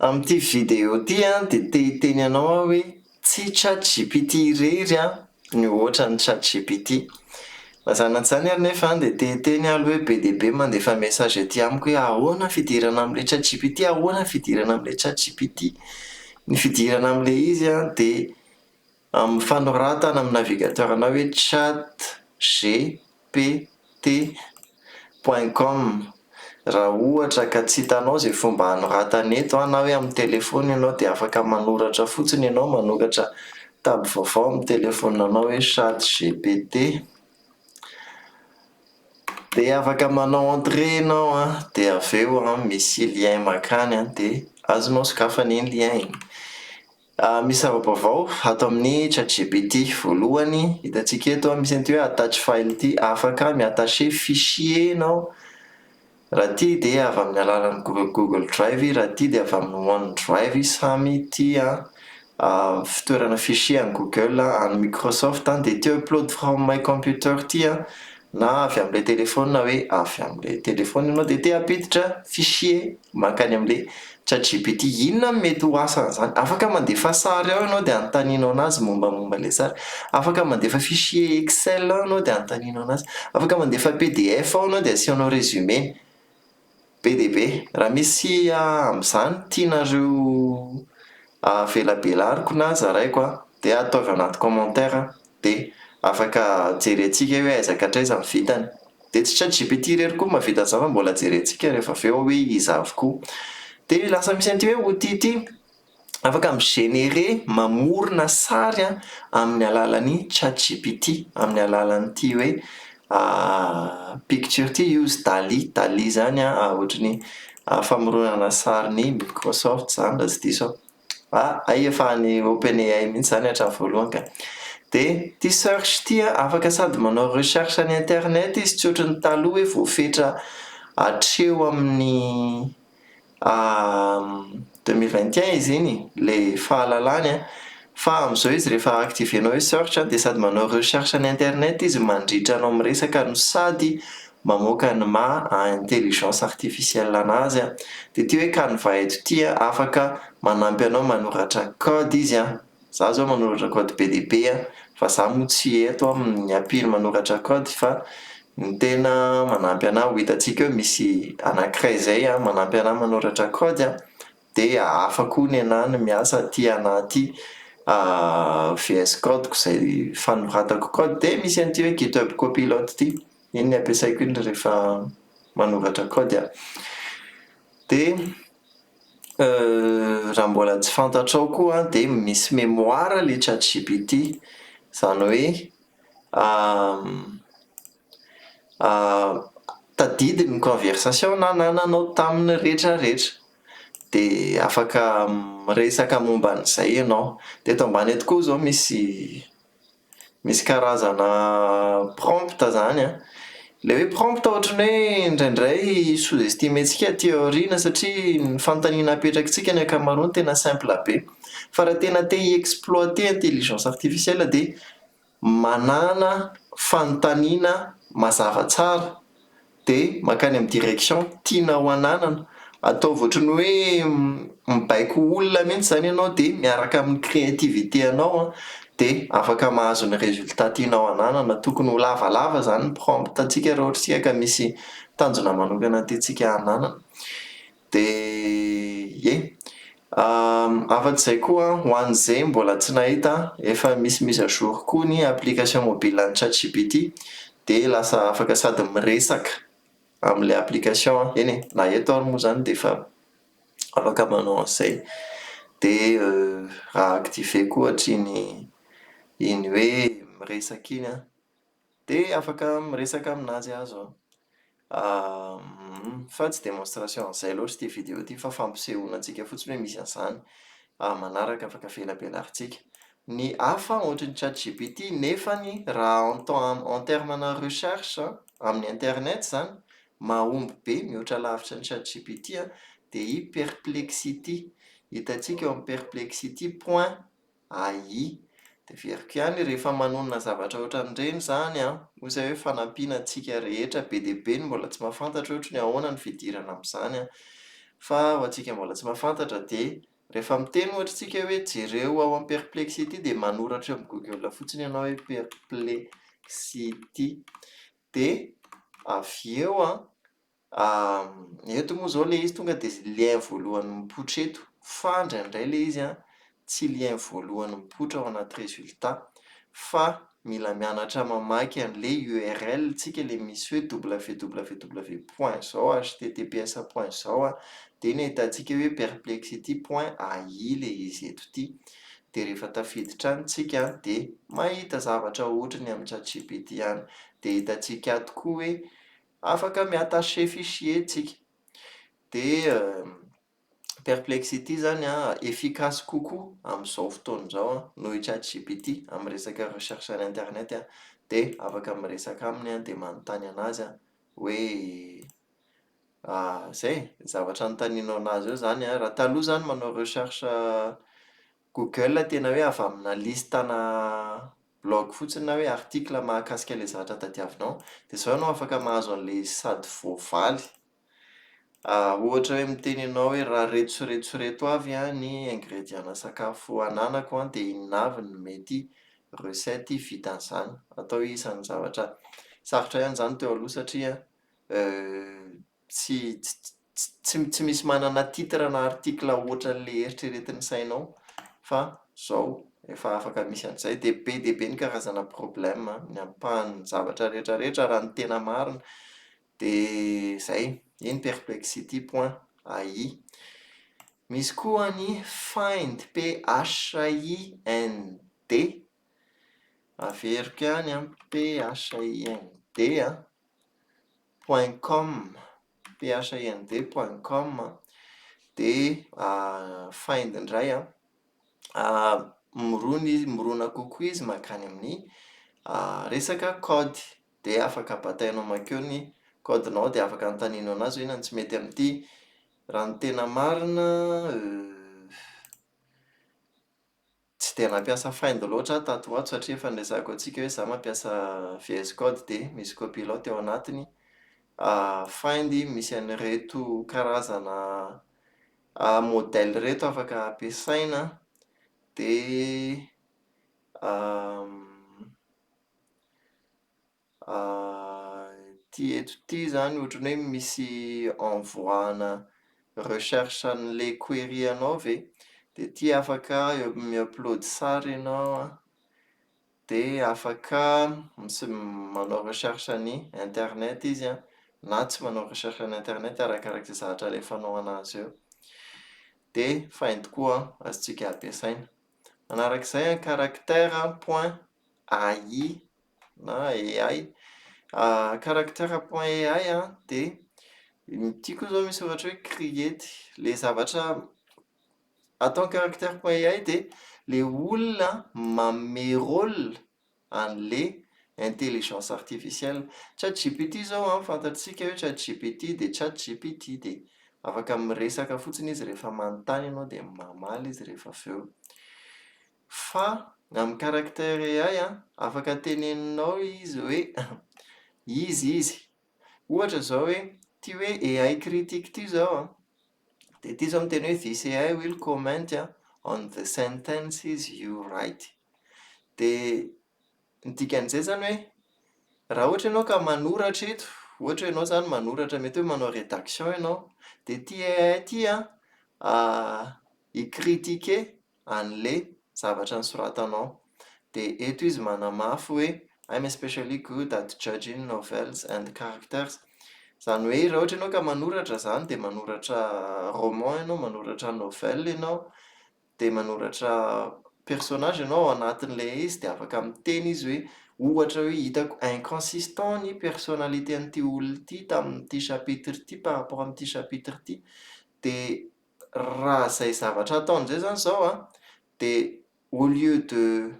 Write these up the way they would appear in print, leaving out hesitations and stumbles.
Amin'ity video ity dia te hiteny anao aho hoe tsy ChatGPT irery ny ohatran'ny ChatGPT. Mazàna an'izany ary nefa dia te hiteny aho aloha hoe be dia be mandefa message aty amiko hoe ahoana ny fidirana amin'ilay ChatGPT, ahoana ny fidirana amin'ilay ChatGPT. Ny fidirana amin'ilay izy dia amin'ny fanoratana amin'ny navigateur-nao hoe chatgpt point com. Raha ohatra ka tsy hitanao izay fomba hanoratana eto na hoe amin'ny telefaonina ianao dia afaka manoratra fotsiny ianao, manoratra tab vaovao amin'ny telefaoninanao hoe chat gpt. Dia afaka manao entrée ianao dia avy eo misy lien mankany dia azonao sokafana iny lien iny. Misy zava-baovao ato amin'ny ChatGPT. Voalohany, hitantsika eto misy an'ity hoe attach file ity, afaka mi-attacher fichier ianao. Raha ity dia avy amin'ny alalan'ny Google Drive, raha ity dia avy amin'ny OneDrive, samy ity fitoerana fichier an'i Google, an'i Microsoft. Dia ity upload from my computer ity na avy amin'ilay telefaonina hoe avy amin'ilay telefaonina ianao dia te hampiditra fichier mankany amin'ilay ChatGPT. Inona no mety ho asan'izany? Afaka mandefa sary ao ianao dia anontanianao anazy mombamomba ilay sary. Afaka mandefa fichier Excel ao ianao dia anontanianao anazy. Afaka mandefa PDF ao ianao dia asianao résumé-ny. Be dia be. Raha misy amin'izany tianareo velabelariko na zaraiko dia ataovy anaty commentaire dia afaka jerentsika hoe aiza ka hatraiza ny vitany. Dia tsy ChatGPT irery koa no mahavita an'izany fa mbola jerentsika rehefa avy eo hoe iza avokoa. Dia lasa misy an'ity hoe outil ity, afaka mi-générer, mamorona sary amin'ny alalan'ny ChatGPT, amin'ny alalan'ity hoe picture ity, use DALL-E, DALL-E izany ohatry ny famoronana sarin'ny Microsoft izany raha tsy diso aho. Ah, hay efa any OpenAI mihitsy izany hatramin'ny voalohany ka. Dia ity search ity an, afaka sady manao recherche any internet izy tsy ohatry ny taloha hoe voafetra hatreo amin'ny 2021 izy iny ilay fahalalany an, fa amin'izao izy rehefa activer-nao hoe search dia sady manao recherche any internet izy mandritra anao miresaka no sady mamoaka ny maha intelligence artificielle anazy an, dia ity hoe canva eto ity an, afaka manampy anao manoratra code izy an, za zao manoratra code be dia be an, fa za moa tsy eto amin'ny ampily manoratra code fa ny tena manampy anah ho hitantsika eo misy anakiray izay an manampy anah manoratra code an, dia hafa koa ny anah ny miasa aty anaty VS code-ko izay fanoratako code, dia misy an'ity hoe github copilot ity. Iny ny ampiasaiko iny rehefa manoratra code aho. Dia raha mbola tsy fantatrao koa dia misy mémoire ilay ChatGPT. Izany hoe tadidiny ny conversation nanananao taminy rehetra rehetra. Dia afaka miresaka momba an'izay ianao. Dia eto ambany eto koa izao misy Misy karazana prompt zany an, ilay hoe prompt ohatran'ny hoe indraindray sous estimer-ntsika aty aoriana satria ny fanontaniana apetrakitsika ny ankamaroany tena simple be, fa raha tena te hi-exploiter intelligence artificielle dia manàna fanontaniana mazava tsara. dia mankany amin'ny direction tianao hananana. Ataovy ohatran'ny hoe mibaiko olona mihitsy izany ianao dia miaraka amin'ny créativité anao dia afaka mahazo ny résultat tianao hananana. Tokony ho lavalava izany ny prompt antsika raha ohatra isika ka misy tanjona manokana tiantsika hananana. Dia ie. Afa-tsy izay koa, ho an'izay mbola tsy nahita, efa misy mise à jour koa ny application mobile an'ny ChatGPT dia lasa afaka sady miresaka amin'ilay application, eny e, na eto ary moa izany dia efa afaka manao an'izay. Dia raha activer-ko ohatra iny iny hoe miresaka iny an, dia afaka miresaka aminazy aho izao. Fa tsy démonstration an'izay loatra ity vidéo ity fa fampisehoana antsika fotsiny hoe misy an'izany manaraka afaka velabelarintsika. Ny hafa ohatran'ny chat gpt nefany raha en temps en terme ana recherche amin'ny internet izany mahomby be mihoatra lavitra ny chat gpt dia i perplexity, hitantsika eo amin'ny perplexity point AI. Dia averiko ihany, rehefa manonona zavatra ohatran'ireny izany an, hoy izay hoe fanampiana antsika rehetra, be dia be ny mbola tsy mahafantatra hoe ohatry ny ahoana ny fidirana amin'izany an. Fa ho antsika mbola tsy mahafantatra dia rehefa miteny ohatra isika hoe jereo ao amin'ny Perplexity dia manoratra eo amin'ny Google fotsiny ianao hoe Perplexity. Dia avy eo an, eto moa izao ilay izy tonga dia lien voalohany mipoitra eto fa indraindray ilay izy an tsy lien voalohany mipoitra ao anaty résultat fa mila mianatra mamaky an'ilay URL tsika ilay misy hoe www point zao https point zao an, dia ny ahitantsika hoe perplexity point ai ilay izy eto ity. Dia rehefa tafiditra any tsika dia mahita zavatra ohatry ny amin'ny chatgpt ihany. Dia hitantsika ato koa hoe afaka mi-attacher fichier tsika. Dia Perplexity izany an, efficace kokoa amin'izao fotoana izao an, noho i ChatGPT amin'ny resaka recherche any internet an, dia afaka miresaka aminy an, dia manontany an'azy an, hoe izay e, ny zavatra anontanianao an'azy eo izany an, raha taloha izany manao recherche Google tena hoe avy amina liste-na blog fotsiny na hoe article mahakasika ilay zavatra tadiavinao, dia izao ianao afaka mahazo an'ilay izy sady voavaly. Ohatra hoe miteny ianao hoe raha reto sy reto sy reto avy ny ingrédients-na sakafo ananako an, dia inona avy no mety recette vitan'izany. Atao hoe isan'ny zavatra sarotra ihany izany teo aloha satria tsy tsy tsy misy manana titre na article ohatran'ilay eritreretin'ny sainao fa izao efa afaka misy an'izay. Dia be dia be ny karazana problème ny ampahan'ny zavatra rehetra rehetra raha ny tena marina. Dia izay, iny perplexity point ai. Misy koa ny find, P-H-I-N-D, averiko ihany an, P-H-I-N-D an, point com, P-H-I-N-D point com an, dia find indray an, mirona izy, mirona kokoa izy mankany amin'ny resaka code. Dia afaka batainao mankeo ny code-nao dia afaka anontanianao anazy hoe inona no tsy mety amin'ity. Raha ny tena marina tsy dia nampiasa find loatra aho tato ho ato satria efa niresahako antsika hoe izaho mampiasa VS Code dia misy copilot ao anatiny. Find misy an'ireto karazana modèle ireto afaka ampiasaina dia Ity eto ity izany ohatran'ny hoe misy envoi-na recherche an'ilay query anao ve? Dia ity afaka mi-upload sary ianao an, dia afaka manao recherche ny internet izy an, na tsy manao recherche ny internet arakarak'izay zavatra alefanao an'azy eo. Dia find koa azontsika ampiasaina. Manarak'izay an, caractère point AI na AI. Caractère point AI an, dia ity koa izao misy ohatra hoe create. Ilay zavatra ataon'ny caractère point AI dia ilay olona manome rôle an'ilay intelligence artificielle. Chat GPT izao an, fantatsika hoe chat GPT dia chat GPT dia afaka miresaka fotsiny izy rehefa manontany ianao dia mamaly izy rehefa avy eo. Fa amin'ny caractère AI an, afaka teneninao izy hoe izy izy. Ohatra izao hoe ity hoe AI critique ity izao an, dia ity izao miteny hoe this AI will comment on the sentences you write. Dia ny dikan'izay izany hoe raha ohatra ianao ka manoratra eto, ohatra hoe ianao izany manoratra mety hoe manao rédaction ianao, dia ity AI ity an hi-critiquer an'ilay zavatra nosoratanao. Dia eto izy manamafy hoe I'm especially good at judging novels and characters. Izany hoe raha ohatra ianao ka manoratra izany dia manoratra roman ianao, manoratra novel ianao, dia manoratra personnage ianao ao anatin'ilay izy dia afaka miteny izy hoe ohatra hoe hitako inconsistant ny personnalité an'ity olona ity tamin'ity chapitre ity par rapport amin'ity chapitre ity. Dia raha izay zavatra ataony izay izany izao an, dia au lieu de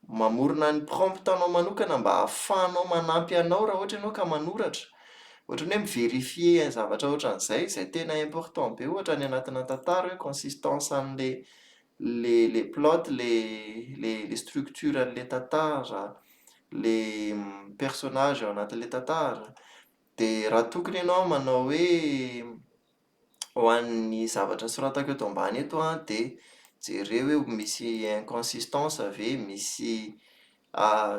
mamorona ny prompt anao manokana mba ahafahanao manampy anao raha ohatra ianao ka manoratra, ohatran'ny hoe mi-verifier zavatra ohatran'izay, izay tena important be ohatra any anatina tantara hoe consistance an'le le le plot, le le le structure an'le tantara, le personnage ao anatin'le tantara, dia raha tokony ianao manao hoe. Ho an'ny zavatra soratako eto ambany eto an, dia jereo hoe misy inconsistance ve, misy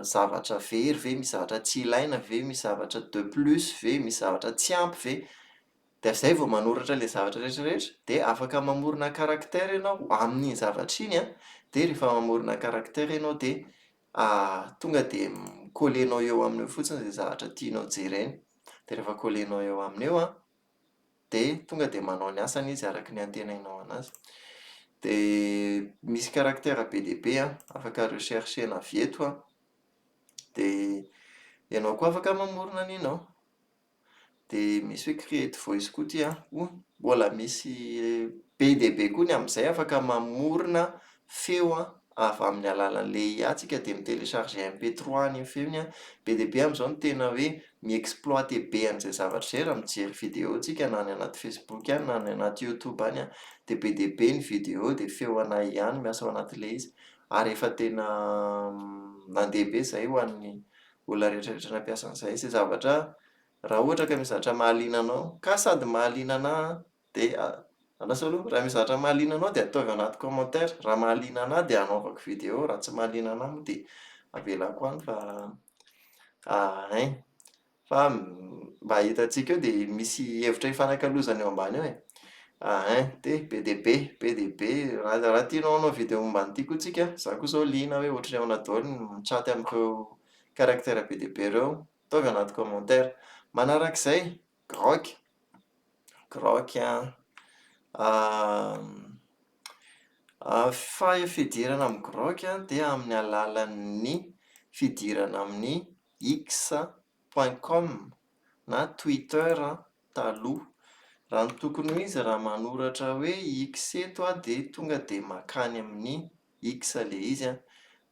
zavatra very ve, misy zavatra tsy ilaina ve, misy zavatra de plus ve, misy zavatra tsy ampy ve? Dia izay vao manoratra ilay zavatra rehetra rehetra, dia afaka mamorona caractère ianao amin'iny zavatra iny an, dia rehefa mamorona caractère ianao dia tonga dia mi-coller-nao eo aminy eo fotsiny izay zavatra tianao jerena, dia rehefa coller-nao eo aminy eo an, dia tonga dia manao ny asany izy araka ny antenainao anazy. Dia misy caractère be dia be an, afaka rechercher-na avy eto an, dia ianao koa afaka mamorona ny anao. Dia misy hoe create voice koa ity an, oh, mbola misy be dia be koa ny amin'izay afaka mamorona feo an, avy amin'ny alalan'ilay IA tsika dia mi-télécharger MP3 an'iny feo iny an, be dia be amin'izao no tena hoe mi-exploiter be an'izay zavatra izay raha mijery vidéo tsika na any anaty Facebook any na any anaty YouTube any an, dia be dia be ny vidéo dia feo ana IA no miasa ao anatin'ilay izy, ary efa tena nandeha be izay ho an'ny olona rehetra rehetra nampiasa an'izay, izay zavatra raha ohatra ka misy zavatra mahaliana anao ka sady mahaliana anà dia andraso aloha, raha misy zavatra mahaliana anao dia ataovy anaty commentaire, raha mahaliana anà dia hanaovako vidéo, raha tsy mahaliana anà moa dia avelako any fa hein. Fa mba hitantsika eo dia misy hevitra ifanakalozana eo ambany eo e. Hein, dia be dia be, be dia be, raha raha tianao hanao vidéo momba an'ity koa tsika, za koa zao liana hoe ohatran'ny ahoana daholo ny mi-chat amin'ireo caractère be dia be ireo, ataovy anaty commentaire. Manarak'izay, Grok, Grok an, fa fidirana amin'ny Grok dia amin'ny alalan'ny fidirana amin'ny X point com na Twitter taloha. Raha ny tokony ho izy raha manoratra hoe X eto aho dia tonga dia mankany amin'ny X ilay izy an.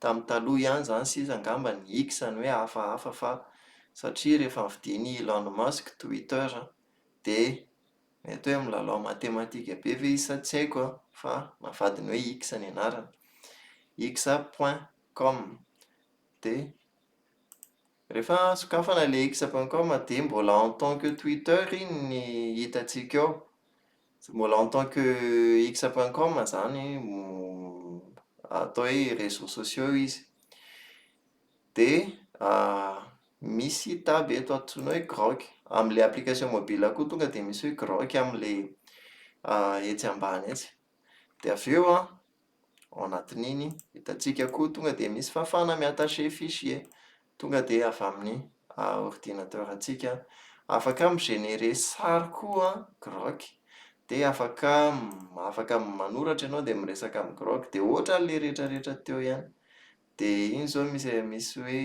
Tamin'ny taloha ihany izany sisa angamba ny X no hoe hafahafa fa satria rehefa novidian'i Elon Musk Twitter dia mety hoe milalao matematika be ve izy sa tsy haiko an, fa navadiny hoe X ny anarany. X point com dia Rehefa sokafana ilay x point com dia mbola en tant que twitter iny ny hitantsika eo. Mbola en tant que x point com izany atao hoe réseaux sociaux izy. Dia misy tab eto antsoina hoe grok. Amin'ilay application mobile koa tonga dia misy hoe grok amin'ilay etsy ambany etsy. Dia avy eo an, ao anatin'iny hitantsika koa tonga dia misy fafana mi-attacher fichier, tonga dia avy amin'ny ordinateur antsika, afaka mi-generer sary koa Grok, dia afaka afaka manoratra ianao dia miresaka amin'ny Grok, dia ohatran'ilay rehetra rehetra teo ihany, dia iny izao misy misy hoe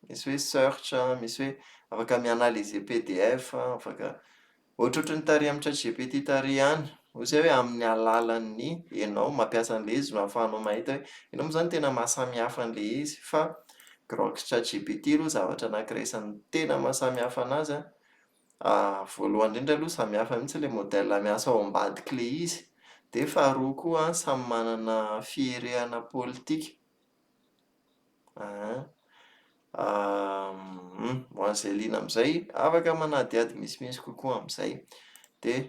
Misy hoe search, misy hoe afaka mi-analyser pdf, afaka ohatrohatry ny tary amin'ny chatgpt tary ihany, hoy zay hoe amin'ny alalan'ny ianao mampiasa an'ilay izy no ahafahanao mahita hoe inona moa izany tena mahasamihafa an'ilay izy fa grok sy chatgpt aloha zavatra anankiray isan'ny tena mahasamihafa an'azy an, voalohany indrindra aloha samihafa mihitsy ilay modèle miasa ao ambadik'ilay izy, dia faharoa koa samy manana fierehana politika. Aa Ho an'izay liana amin'izay, afaka manadihady misimisy kokoa amin'izay. Dia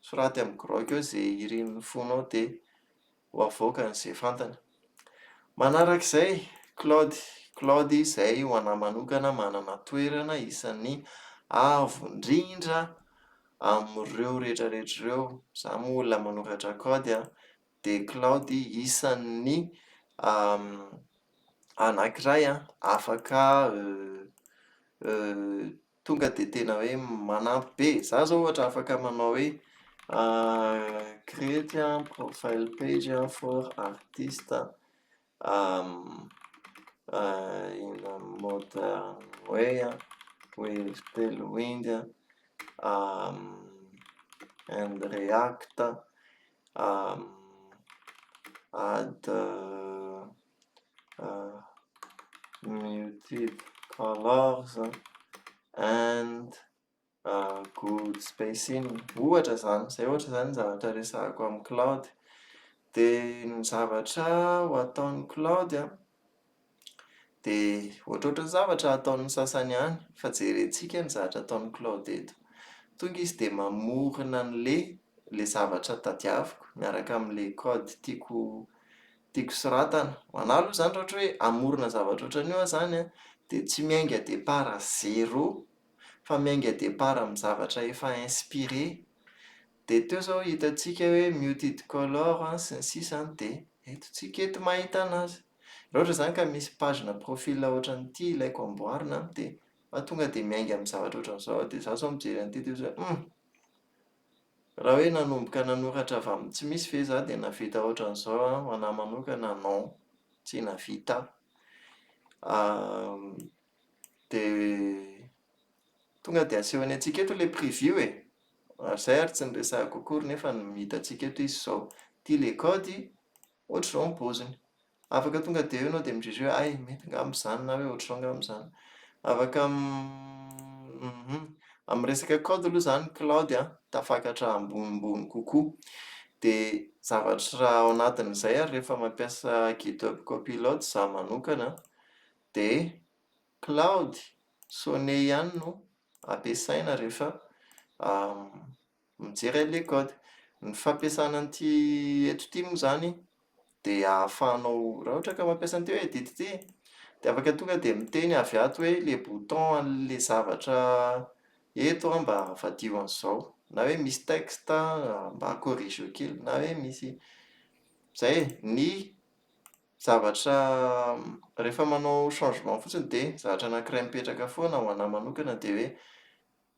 soraty amin'ny grok eo izay irin'ny fonao dia ho avoakany izay fantany. Manarak'izay, Claude. Claude izay ho anà manokana manana toerana isan'ny avo indrindra amin'ireo rehetrarehetra ireo. Izaho moa olona manoratra code an, dia cloud isan'ny anankiray afaka tonga dia tena hoe manampy be. Za zao ohatra afaka manao hoe create profile page for artiste in a modern way with tailwind and react. Add muted colors and good spacing, ohatra izany, izay ohatra izany ny zavatra resahako amin'ny cloud. Dia ny zavatra ho ataon'ny cloud an, dia ohatrohatran'ny zavatra ataon'ny sasany ihany fa jerentsika ny zavatra ataon'ny cloud eto. Tonga izy dia mamorona an'ilay. ilay zavatra tadiaviko miaraka amin'ilay code tiako tiako soratana. Ho an'ahy aloha izany raha ohatra hoe hamorona zavatra ohatran'io aho izany an, dia tsy miainga départ zéro fa miainga départ amin'ny zavatra efa inspiré. Dia teo izao hitantsika hoe muted color sy ny sisa an, dia eto tsika eto mahita an'azy. Raha ohatra izany ka misy page-na profil ohatran'ity ilaiko amboarina an, dia fa tonga dia miainga amin'ny zavatra ohatran'izao aho, dia izaho izao mijery an'ity dia ohatran'ny hoe hum! Raha hoe nanomboka nanoratra avy amin'ny tsy misy ve izaho dia nahavita ohatran'izao an, ho an'ahy manokana non, tsy nahavita aho. Dia tonga dia asehony antsika eto ilay preview e! Ary izay ary tsy niresahako akory nefa hitantsika eto izy izao. Ity ilay code, ohatr'izao ny paoziny. Afaka tonga dia eo ianao dia mijery hoe hay mety angamba izany na hoe ohatr'izao angamba izany. Afaka amin'ny resaka code aloha izany Claude an, tafakatra ambonimbony kokoa. Dia zavatra ao anatin'izay ary rehefa mampiasa GitHub Copilot izaho manokana dia Claude Sonnet ihany no ampiasaina rehefa mijery an'ilay code. Ny fampiasana an'ity eto ity moa izany dia ahafahanao, raha ohatra ka mampiasa an'ity hoe edit ity dia afaka tonga dia miteny avy ato hoe ilay bouton an'ilay zavatra eto an mba avadiho an'izao, na hoe misy texte mba corrigeo kely, na hoe misy, izay e! Ny zavatra rehefa manao changement fotsiny dia zavatra anankiray mipetraka foana ho an'ahy manokana dia hoe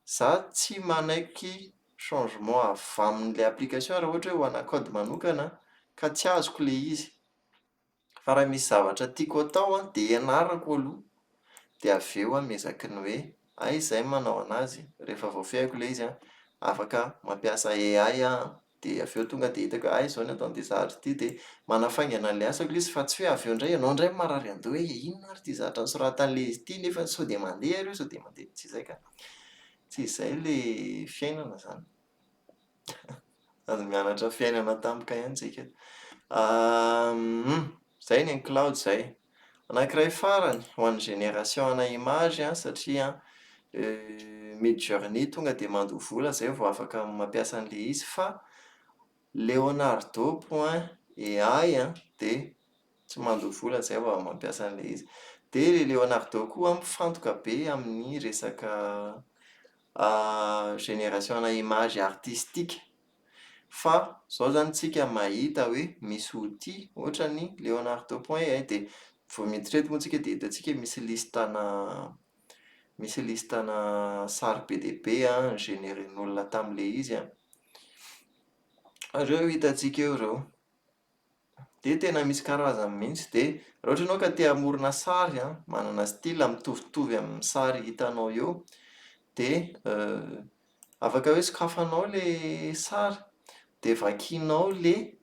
Za tsy manaiky changement avy amin'ilay application raha ohatra hoe ho ana code manokana ka tsy azoko ilay izy. Fa raha misy zavatra tiako atao an, dia ianarako aloha, dia avy eo aho miezaky ny hoe hay izay manao an'azy, rehefa voafehiko ilay izy an, afaka mampiasa AI aho an, Dia avy eo tonga dia hitako hoe hay izao ny ataon'ity zavatra ity dia manafaingana an'ilay asako ilay izy fa tsy hoe avy eo indray ianao indray marary andoha hoe inona ary ity zavatra nosoratan'ilay izy ity nefa sao dia mandeha ary io sao dia mandeha. Tsy izay ka. Tsy izay ilay fiainana izany. Sady mianatra fiainana tampoka ihany isika eto. Izay ny an'i Claude izay. Anankiray farany ho an'ny génération ana image an, satria Midjourney tonga dia mandoa vola izay vao afaka mampiasa an'ilay izy fa Leonardo point ai an dia tsy mandoa vola izay vao mampiasa an'ilay izy. Dia ilay Leonardo koa mifantoka be amin'ny resaka génération ana image artistique. Fa zao zany tsika mahita hoe misy outil ohatran'ny Leonardo point ai dia vao miditra eto moa tsika dia hitantsika misy liste-na misy liste-na sary be dia be an ni-générer-n'olona tamin'ilay izy an. Ireo hitantsika eo ireo. Dia tena misy karazany mihitsy. Dia raha ohatra ianao ka te hamorona sary an, manana style mitovitovy amin'ny sary hitanao eo, dia afaka hoe sokafanao ilay sary, dia vakianao ilay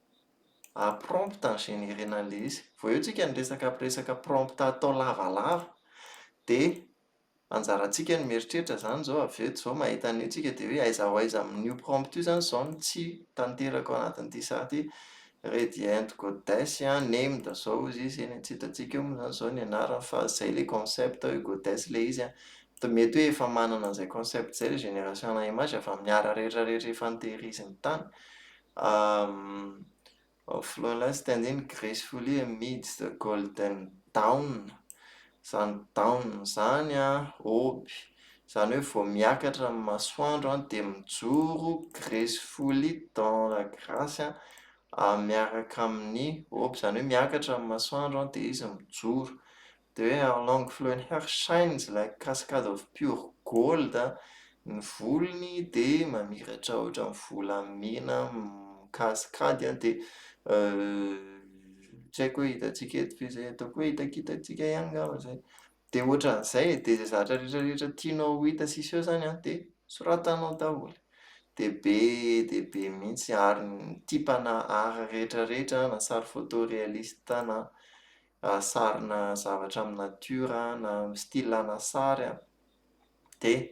prompt ni-générer-na an'ilay izy. Vao eo tsika niresaka resaka prompt atao lavalava, dia Anjarantsika ny mieritreritra izany izao avy eto izao mahita an'io tsika dia hoe aiza ho aiza amin'io prompt io izany izao no tsy tanteraka ao anatin'ity sary ity. Radiant Goddess an, named izao hozy izy, eny tsy hitantsika eo moa izany izao ny anarany fa izay ilay concept hoe Goddess ilay izy an. Mety hoe efa manana an'izay concept izay ilay génération ana image avy amin'ny art rehetra rehetra efa notehiriziny tany. Of flawless standing gracefully amidst the golden dawn, izany dawn izany an, aube, izany hoe vao miakatra ny masoandro an dia mijoro gracefully dans la grace an, miaraka amin'ny aube, izany hoe miakatra ny masoandro an dia izy mijoro. Dia hoe her long flowing hair shines like cascade of pure gold, ny volony dia mamiratra ohatran'ny volamena mikasikady an, dia tsy haiko hoe hitantsika eto ve izay, ataoko hoe hitakitantsika ihany angamba izay. Dia ohatran'izay e, dia izay zavatra rehetra rehetra tianao ho hita sy hiseho izany an, dia soratanao daholo. Dia be dia be mihitsy ary ny type-na art rehetra rehetra na sary photo réaliste na sarina zavatra amin'ny natiora na style ana sary an, dia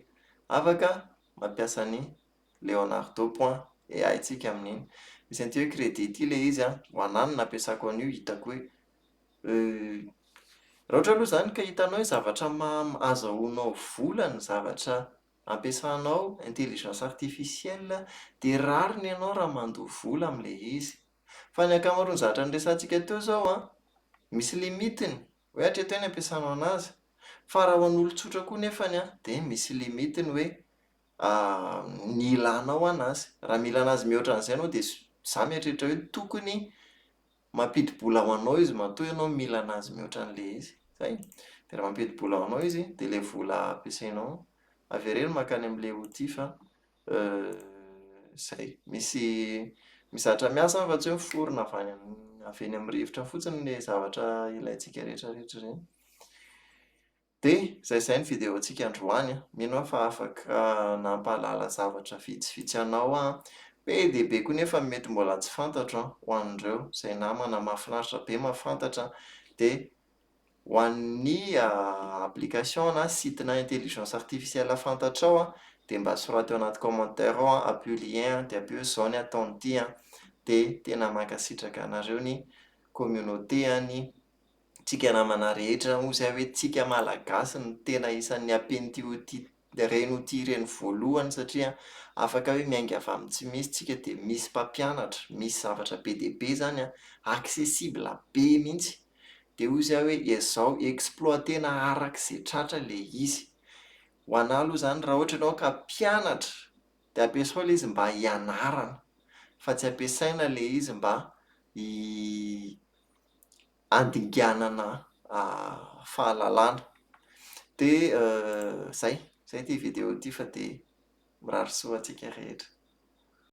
afaka mampiasa ny Leonardo point ai tsika amin'iny. Misy an'ity hoe crédit ity ilay izy an, ho anà no nampiasako an'io hitako hoe raha ohatra aloha izany ka hitanao hoe zavatra ahazahoanao vola ny zavatra. ampiasanao intelligence artificielle dia rariny ianao raha mandoa vola amin'ilay izy. Fa ny ankamaroan'ny zavatra noresahantsika teo izao an, misy limite-ny, hoe hatreto hoe ny ampiasanao anazy. Fa raha ho an'olon-tsotra koa nefany an, dia misy limite-ny hoe ny ilanao anazy. Raha mila anazy mihoatra an'izay ianao dia za mieritreritra hoe tokony mampidi-bola ho anao izy matoa ianao mila anazy mihoatra an'ilay izy. Zay. Dia raha mampidi-bola ho anao izy dia ilay vola ampiasainao avereno mankany amin'ilay outil fa zay. Misy mizatra miasa fa tsy hoe miforona avy any amin'ny avy eny amin'ny rivotra fotsiny ilay zavatra ilaintsika rehetra rehetra ireny. Dia izay izay ny vidéo-ntsika androany an. Mino aho fa afaka nampahalala zavatra vitsivitsy anao aho an. Be dia be koa nefa ny mety mbola tsy fantatro an, ho an'ireo izay namana mahafinaritra be mahafantatra dia ho an'ny application na site-na intelligence artificielle fantatrao an, dia mba soraty ao anaty commentaire ao an, ampio lien dia ampio hoe izao ny ataon'ity an, dia tena mankasitraka anareo ny communauté ny tsika namana rehetra moa izay hoe tsika malagasy no tena isan'ny ampian'ity outil ireny outil ireny voalohany satria afaka hoe miainga avy amin'ny tsy misy tsika dia misy mpampianatra, misy zavatra be dia be izany an, accessible be mihitsy, dia hoy izy hoe ezao exploiter-na araka izay tratra ilay izy. Ho anà aloha izany raha ohatra ianao ka mpianatra dia ampiasao ilay izy mba hianarana fa tsy ampiasaina ilay izy mba hi- handinganana fahalalana. Dia zay, zay ity vidéo ity fa dia mirary soa antsika rehetra.